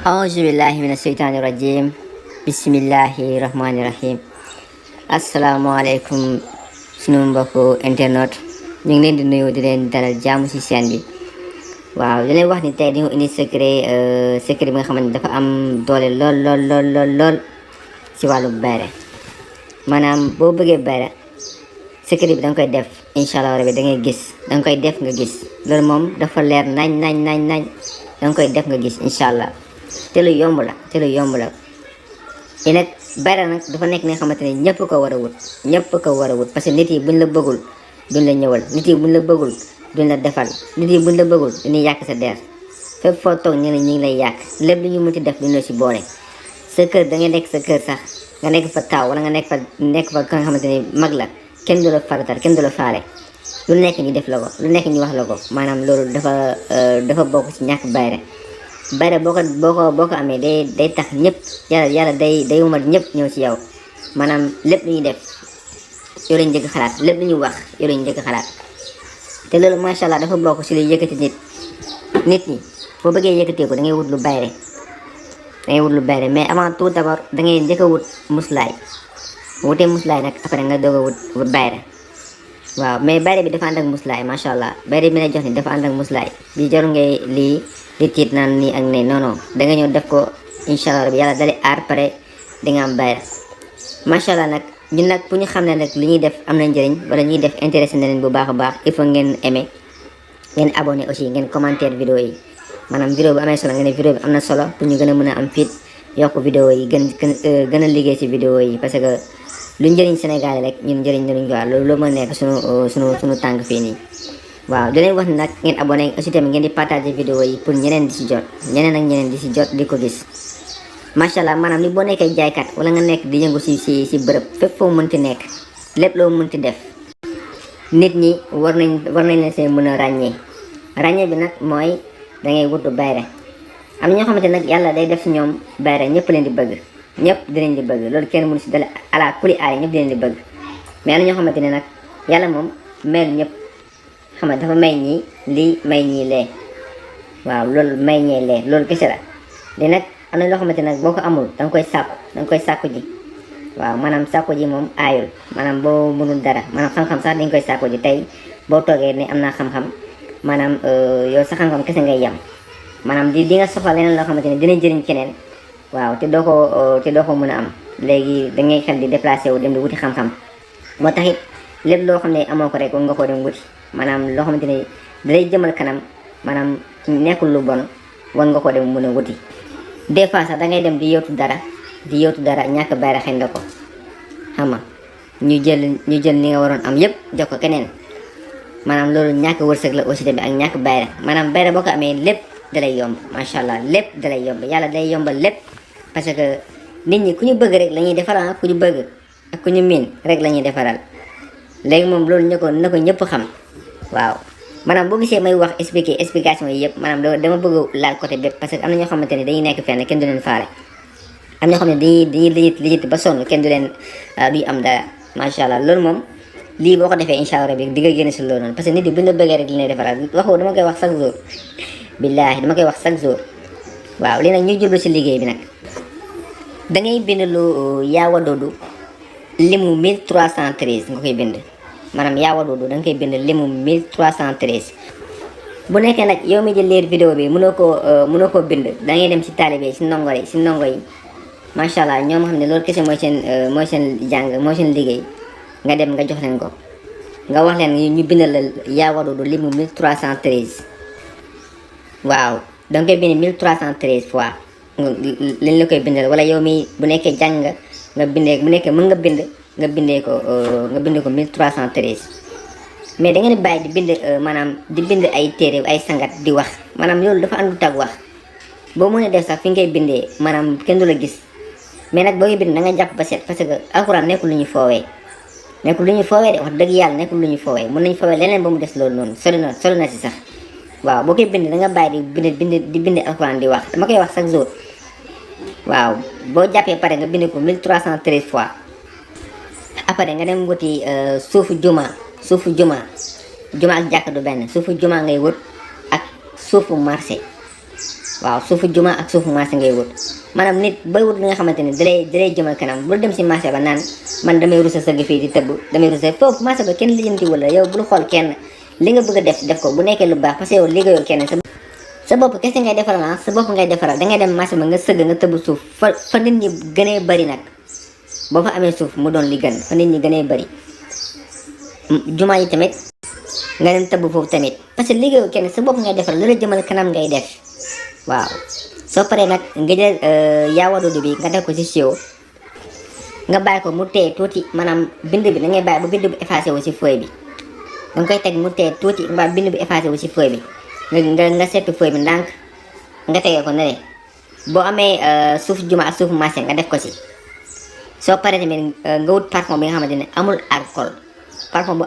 Auzubillahi mina sheytaani rajim. Bismillahi rahmaani rahim. Asalaamaaleykum sunu mbokku internet, ñu ngi leen di nuyu di leen dalal jàmm ci chaîne bi. waaw di leen wax ni tey dañu indi secret bi nga xamante ni dafa am doole lool ci wàllu bayre. maanaam boo bëggee bayre secret bi da nga koy def incha allah rabi da ngay gis, da nga koy def nga gis. loolu moom dafa leer nañ da nga koy def nga gis incha allah. te lu yomb la te nag bayre nag dafa nekk ni nga xamante ne ñëpp ko war a wut parce que nit yi buñ la bëggul duñ la ñëwal, nit yi buñ la bëggul duñ la defal, nit yi buñ la bëggul dañuy yàq sa der. fépp foo toog ñu ngi lay yàq, lépp lu ñu mënti def duñ la si boole. sa kër da ngay nekk sa kër sax nga nekk fa taaw wala nga nekk fa ka nga xamante ne mag la, kenn du la faratal, kenn du la faale. lu nekk ñu def la ko, lu nekk ñu wax la ko. maanaam loolu dafa bokk ci ñàkk bayre. bayre boo ko amee day tax ñëpp yàlla day wumal ñëpp ñëw ci yow. maanaam lépp lu ñuy def yow lañu njëkk xalaat, lépp lu ñuy wax yow lañu njëkk xalaat. te loolu macha allah dafa bokk ci luy yëkkati nit ñi. boo bëggee yëkkatee ko da ngay wut lu bayre, mais avant tout d'abord da ngay njëkk a wut muslaay. wutee muslaay nag après nga doog a wut bayre. waaw mais bayre bi dafa ànd ak muslaay, macha allah. bayre bi lay jox ni dafa ànd ak muslaay bi. jarul ngay lii di tiit naan nii ak ne non da nga ñëw def ko incha allah rabbi yàlla dali aar pare di nga am bayre. macha allah nag ñun nag pour ñu xam ne nag li ñuy def am na njëriñ wala ñuy def intéressé na leen bu baax a baax, il faut ngeen aimer, ngeen abonné aussi, ngeen commentaire vidéo yi. maanaam vidéo bu amee solo ngeen ne vidéo bi am na solo pour ñu gën a mën a am fit yokk vidéo yi gën a liggéey ci vidéo yi. parce que lu njëriñ Sénégal rek ñun njëriñ nañu ko. loolu moo nekk sunu tànk fii nii. waaw di leen wax nag ngeen abonné aussi tamit ngeen di partager vidéo yi pour ñeneen di ci jot, ñeneen ak ñeneen di ci jot di ko gis. macha allah maanaam ni boo nekkee jaaykat wala nga nekk di yëngu ci bërëb, fépp foo mënti nekk, lépp loo mënti def, nit ñi war nañ leen seen mën a ràññee bi nag mooy da ngay wut bayre. am na ñoo xamante nag yàlla day def ci ñoom bayre, ñëpp leen di bëgg, ñëpp dinañ di bëgg. loolu kenn mënu ci dala ala kuli aay, ñëpp dinañ di bëgg. mais am na ñoo xamante ne nag yàlla moom mel ñëpp, xam nga dafa may ñii lii may ñii lee. waaw loolu may ñee lee, loolu kese la. li nag am na loo xamante nag boo ko amul da nga koy sàkku ji. waaw maanaam sàkku ji moom aayul. maanaam boo mënul dara, maanaam xam-xam sax dañ koy sàkku ji. tey boo toogee ne am naa xam-xam, maanaam yow sa xam-xam kese ngay yem. maanaam di nga soxla leneen loo xamante ne dina jëriñ keneen. waaw te doo ko mën a am. léegi da ngay xel di déplacé wu dem di wuti xam-xam. moo tax it lépp loo xam ne amoo ko rek war nga ko dem wuti. maanaam loo xamante ne dalay jëmal kanam, maanaam nekkul lu bon, war nga ko dem mën a wuti. des fois sax da ngay dem di yóotu dara ñàkk bayre xëy na ko, xam nga ñu jël ni nga waroon am yëpp jox ko keneen. maanaam loolu ñàkk wërsëg la aussi tamit ak ñàkk bayre. maanaam bayre boo ko amee lépp dalay yomb, macha allah lépp dalay yomb. yàlla day yombal lépp parce que nit ñi ku ñu bëgg rek la ñuy defaral, ku ñu bëgg ak ku ñu miin rek la ñuy defaral. léegi moom loolu na ko ñëpp xam. waaw maanaam boo gisee may wax explication yi yëpp, maanaam dama bëgg laal côté bépp parce que am na ñoo xamante ne dañuy nekk fenn kenn du leen faale. am na ñoo xam ne dañuy lijit ba sonn kenn du leen duy am dara. macha allah loolu moom lii boo ko defee incha allah rabbi di nga génn si loolu noonu. parce que nit yi buñ la bëggee rek li lay defaral. dama koy wax chaque jour, billaahi dama koy wax chaque jour. waaw lii nag ñuy jublu si liggéey bi nag, da ngay bind lu yaawadoodu limu 1313 nga koy bind. maanaam yaawadoodu da nga koy bind limu 1313. bu nekkee nag yow mi di leer vidéo bi mënoo koo bind, da ngay dem si taalibe yi si ndongo yi macha allah ñoom xam ne loolu kese mooy seen jàng, mooy seen liggéey. nga dem nga jox leen ko, nga wax leen ñu bindal la yaawadoodu limu 1313. waaw da nga koy bind 1313 fois liñ la koy bindal. wala yow mi bu nekkee jàng nga bindee, bu nekkee mën nga bind nga bindee ko 1313. mais da ngeen di bàyyi di bind maanaam di bind ay téere ay sangat di wax. maanaam loolu dafa àndut ak wax. boo mënee def sax fi ngay bindee maanaam kenn du la gis. mais nag boo koy bind da nga jàpp ba set parce que alxuraan nekkul lu ñuy foowee de. wax dëgg yàlla nekkul lu ñuy foowee. mën nañu foowee leneen ba mu des loolu noonu, sori na si sax. waaw boo koy bind da nga bàyyi di bind alxuraan di wax. dama koy wax chaque jour. waaw boo jàppee pare nga bind ko 1313 fois. après nga dem wuti suufu juma ak jàkk du benn. suufu juma ngay wut ak suufu marché. waaw suufu juma ak suufu marché ngay wut maanaam nit bay wut li nga xamante ni dalay jëmal kanam bul dem si marché ba naan man damay rusa sëgg fii di tëbb damay rusa foofu marché ba kenn lijjanti wala yow bul xool kenn li nga bëgg a def ko bu nekkee lu baax parce que yow liggéeyoo kenn sa bopp kese ngay defaral sa bopp ngay defaral dangay dem marché ba nga sëgg nga tëbb suuf fa nit ñi gënee bari nag boo fa amee suuf mu doon li gën fa nit ñi gënee bari jumaa yi tamit nga dem tëbb foofu tamit parce que liggéeyoo kenn sa bopp ngay defaral lu la jëmal kanam ngay def waaw soo paree nag nga jël yaawadudu bi nga def ko ci siwo nga bàyyi ko mu tee tuuti maanaam bind bi da ngay bàyyi ba bind bi effacé wu ci feuille bi danga koy teg mu tee tuuti mbaa bind bi effacé wu ci feuille bi nga seppi feuille bi ndànk nga tegee ko ne boo amee suuf juma ak suufu marché nga def ko ci soo paree tamit nga wut parfum bi nga xamante ne amul alcool parfum bu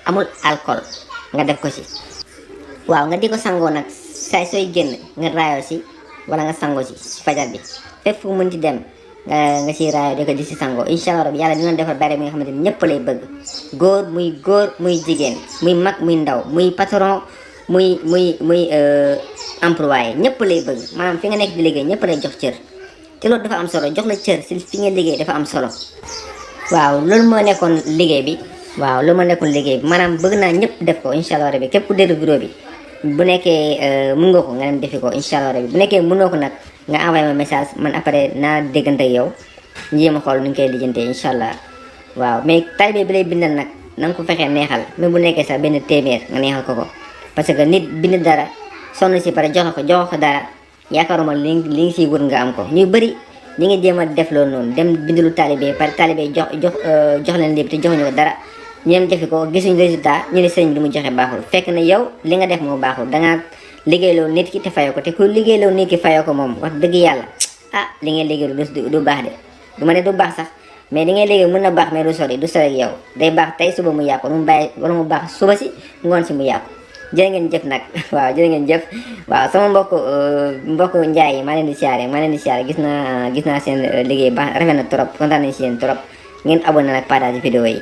amul alcool nga def ko ci waaw nga di ko sangoo nag saay sooy génn nga raayoo si wala nga sangoo si fajar bi fépp fu mën ci dem nga si raayoo di si sangoo incha allah rabbi yàlla dina defar bare bi nga xamante ni ñëpp lay bëgg góor muy jigéen muy mag muy ndaw muy patron muy employé ñëpp lay bëgg maanaam fi nga nekk di liggéey ñëpp lay jox cër te loolu dafa am solo jox la cër si fi nga liggéey dafa am solo waaw loolu moo nekkoon liggéey bi maanaam bëgg naa ñëpp def ko incha allah rabbi képp ku déglu vidéo bi bu nekkee mën nga ko nga dem defi ko incha allah rabbi bu nekkee mënoo ko nag nga envoyé ma message man après naa déggante ak yow njéem a xool nu ñu koy lijjantee incha allah waaw mais taalibe bi lay bindal nag na nga ko fexee neexal même bu nekkee sax benn téeméer nga neexal ko parce que nit bind dara sonn si pare jox ko dara yaakaaruma li nga siy wër nga am ko ñu bëri ñi ngi jéem a def loolu noonu dem bindalu taalibe pare taalibe jox leen lépp te joxuñu ko dara ñoom defi ko gisuñ résultat ñu ne sëriñ bi mu joxe baaxul fekk na yow li nga def moo baaxul dangaa liggéeyloo nit ki te fayoo ko te ku liggéeyloo nit ki fayoo ko moom wax dëgg yàlla li ngay liggéey du baax de du ma ne du baax sax mais li ngay liggéey mën na baax mais du sori ak yow day baax tey suba mu yàqu mu bàyyi wala mu baax suba si ngoon si mu yàqu jërë ngeen jëf nag waaw jërë ngeen jëf waaw sama mbokk njaay yi maa leen di siyaare gis naa seen liggéey baax rafet na trop kontaan nañ si yéen trop ngeen abonné nag partage vidéo yi